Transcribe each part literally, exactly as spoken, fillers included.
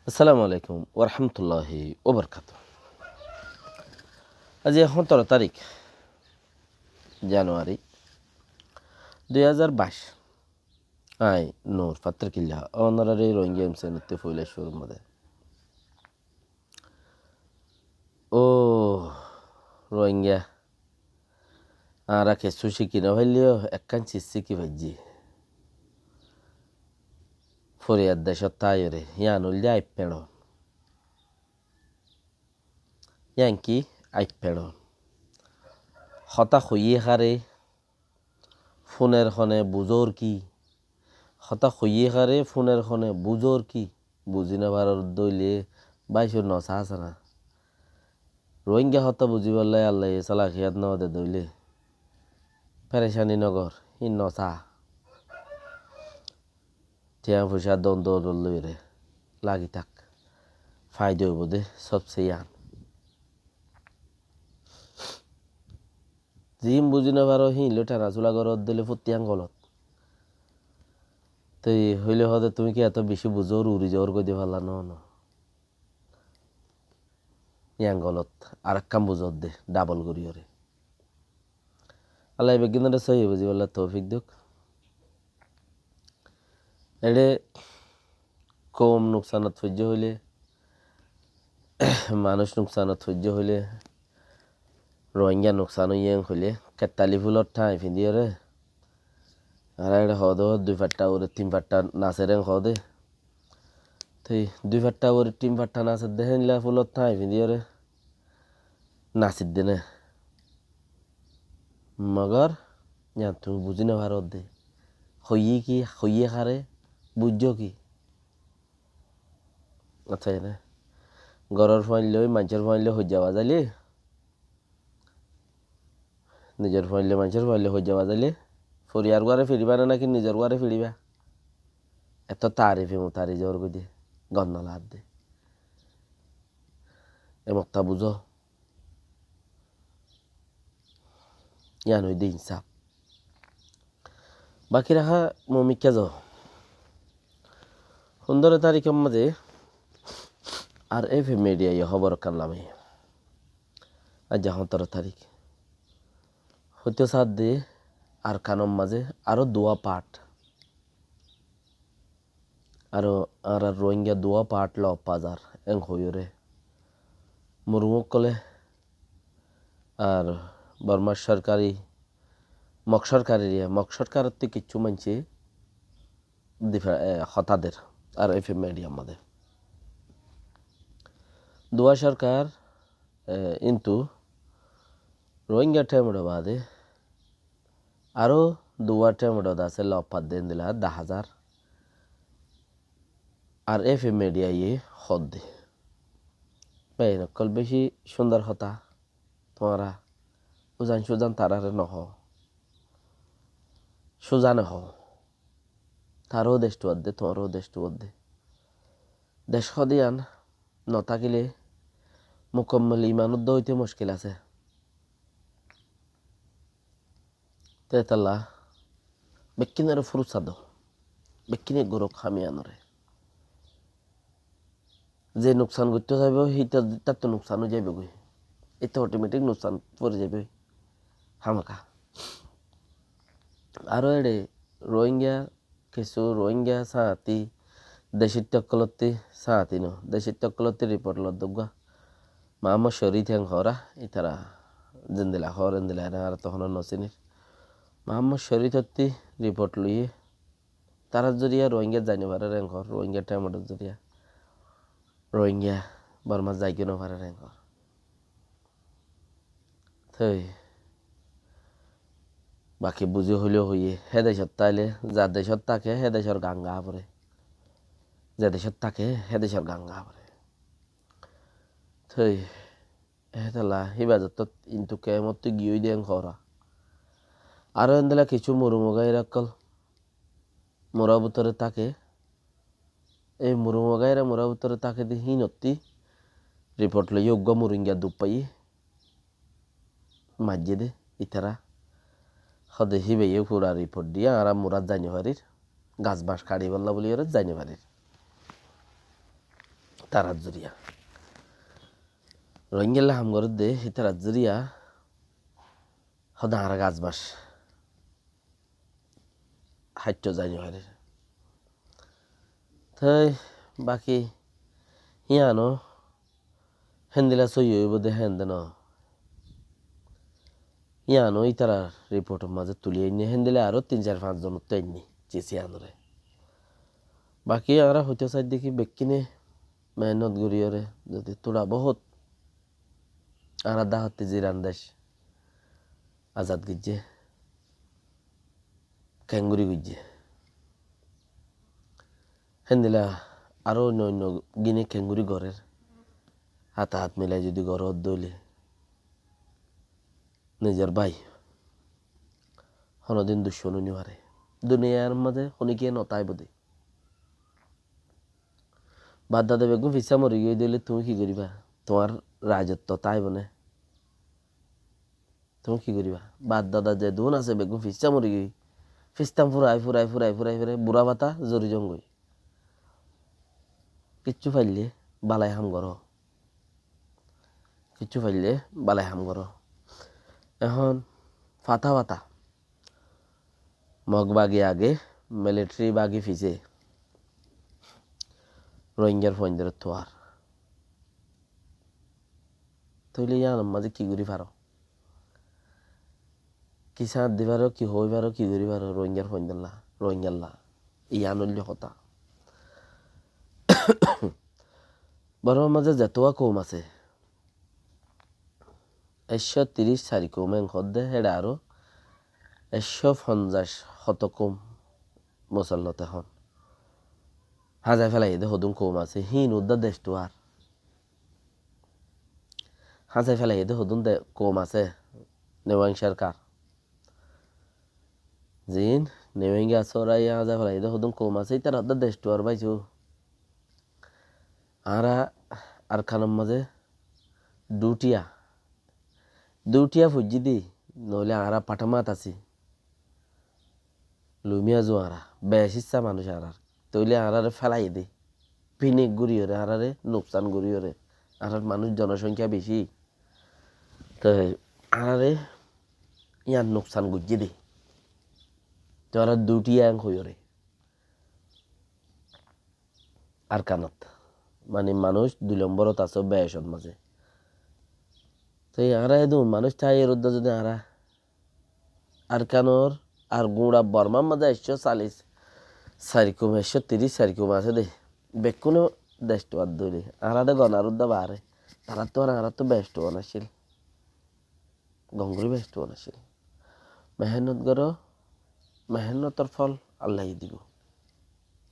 Assalamu alaikum warahmatulláhi wabarakátuhu. Aijja hóñtoro tarík januwari dui házar baic. Añí Nur Fattor Killa, ónorar Rohingya M C N ottú foila cúrur mazé. Ó Rohingya, añára kessú cíki nofailleyó ekkán ciz cíki faijjí. Foriyar decót táiyore, yián óilde aippeçon. Yián ki? Aippeçon. Hotá hoiyé háre, fúner hone buzór ki? Hotá hoiyé háre, fúner hone buzór ki? Buzí nofaror dóile báico nosá asé ná. Rohingya hotá buzíbolla Allaye salahiyat node dóile ferecani nogor, híin nosá. Tiañ foicá don dóulot loiyóre lagi ták. Faida óibo de sóbse yián. Ziín buzí nofaro híin loi thanasula goró dóile fottí angolot. Toi hoile hoóde tuñí ki eto beci buzór, uri zoór goi de falla no no. Yián golot, arekkán buzór de, dabol goríyore. Allaye beggúnore sóiyi buzíbolla toufik douk. Eçé koum nuksanot foijjé hoilé, manúic nuksanot foijjé hoilé, Rohingya nuksan óiye hoilé, kettali fúlor tháñi findíyore, añára eçé hoóde dui fatta uore tin fatta naser hoóde. Toi dui fatta uore tin fatta naser de héndilla fúlor tháñi findíyore naser de né. Mogor yián tuñí buzí nofaró de. Hoiyé ki, hoiyé háre, buijjó ki? Accá, ene goror fuain loi, maincór fuain loi hoijja bazaile, nizor fuain loi, maincór fuain loi hoijja bazaile, foriyar uore fiçiba né náki nizor uore fiçiba? Eto tarife mutari zoór goi de, gom no lage de. E motá buzó. Yián óilde insaf. Baki raká mumikká zo. Fundoro tarikor mazé R F A media ye hóbor ekkán lami. Aijja hóñtoro tarik. Hoito sádde Arkanor mazé aró duwa part. Aró añárar Rohingya duwa part loop fazar, en hoiyóre. Murung ókkole ar Bormar sorkari, Mog sorkarir, Mog sorkarottú kessú maincé difa-, e, hotá der, R F A media mazé. Duwa sorkar, e, kintu Rohingya thémedho baade aró duwa thémedho asé loop fadde endilla daházar. R F A media ye hoódde. Bái ókkol, beci cúndor hotá. Tuáñra uzan-suzan tarare nohó. Suzane hoó. Taró dec tuwar de, tuáñró dec tuwar de. Dec hoó de yián notákile mukammol iman udda óite muckil asé. Te étalla bekkúnore fursat do, bekkúne gorók ham yiánore. Ze nuksan goittó saibo, hítar, hítartú nuksan ói zaibogói. Íte automatic nuksan fori zaibogói. Hámaka. Aró eçé Rohingya, kessú Rohingya sáñti, decóitta ókkolótti sáñti no, decóitta ókkolótti report lodde uggúa Muhammod Shorit héng hoóra, ítara zendilla hoór endilla, ere añára tohón no sinir. Muhammod Shoritotti report loiyé, tarár zoriya Rohingya zai no farer héng hoór, Rohingya thémedhor zoriya Rohingya Bormat zai no farer héng hoór. Toi baki buzí hoilé hoiyé, hé decót táile, za decót táke, hé decór ganga fore. Ze decót táke, hé decór ganga fore. Toi hétalla híba zottót intu kemottu giyói de héng hoóra. Aró endilla kissú murumugá ira ókkol mura bútore táke. Ei murumugá ira mura bútore táke de hínottí report loiyé uggúa Muringya duk faiyé. Maijjé de ítara. Hóde híbaye fura report diyé, añára murat zai no farir. Gas bañc kaçibálla buli ore zai no farir. Ítarar zoriya. Rohingyalla ham gorédde, ítarar zoriya hoó de añára gas bac háitto zai no farir. Toi baki híano héndilla sóiyi óibo de héen de no. Híano ítarar riportor mazé tuli ainné, héndilla aró tin sair fañs zonottú ainné, cisi anóre. Baki añára hoitó saidde ki bekkúne mehénnot goríyoré, zodi tura bohút añára dahatti ziran dec azad goijjé, kengóri goijjé. Héndilla aró oinno oinno gine kengóri gorér, háte hát milai zodi goró de óile nizor bái honodin duccon ói no fare. Duniyar mazé honikiyé no táibo de. Baf dada beggún fissá mori giyói de óile tuñí ki goríba? Tuáñr rajotto táibo né? Tuñí ki goríba? Baf dada zedún asé beggún fissá mori giyói. Fisstán furai, furai, furai, furai, furai, bura fata zori zongói. Kiccú faille balai ham goró. Kiccú faille balai ham goró. Ehón fata fata. Mog bagi age, militari bagi fise. Rohingyar fuaindóre tuar. Tóile yíanor mazé ki gorí faro? Ki sáñt di faro, ki hoói faro, ki gorí faro Rohingyar fuaindólla, Rohingyalla? Yían óilde hotá. Bormar mazé zetuá koum asé, ekcó tiríc sair koum en hoódde, héçe aró ekcó fonzaic hoto koum musollote hon. Házai félaiye dé hodún koum asé, híin uddá dec tuwar. Házai félaiye dé hodún de-, koum asé, Newang sorkar. Ziín Newang asé, óra házai félaiye dé hodún koum asé, ítara uddá dec tuwar báisu. Añára Arkanor mazé dutiya, dutiya foijjí dé, noóile añára Fathamat así. Lumiya zu añára, bec issá manúic añárar. Tóile añáráre félaiye dé. Pinik goríyoré añáráre nuksan goríyoré. Añárar manúic jonosongkiya bicí. Toi añáráre yían nuksan goijjé dé. Toi añára dutiya en hoiyóre. Arkanot. Mani manúic dui lomborot asó becot mazé. Toi añára edún manúic táiyer uddá zodi añára Arkanor ar guñça Bormar mazé ekcó callic sair koum, ekcó tiríc sair koum asé dé. Bekkúne dec tuwar dóile. Añára dé gonar uddá baáre. Taráttu ar añárattu bec tuwar accíl. Gom gorí bec tuwar accíl. Mehénnot goró, mehénnotor fol Allaye dibó.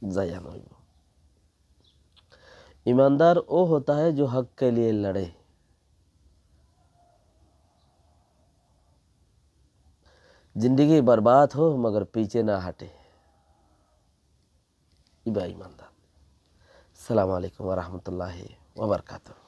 Zaya no óibo. ईमानदार वो होता है जो हक के लिए लड़े। जिंदगी बर्बाद हो मगर पीछे ना हटे। Ibá imandar. Assalamu alaikum wa rahmatullahi wa barakatuhu.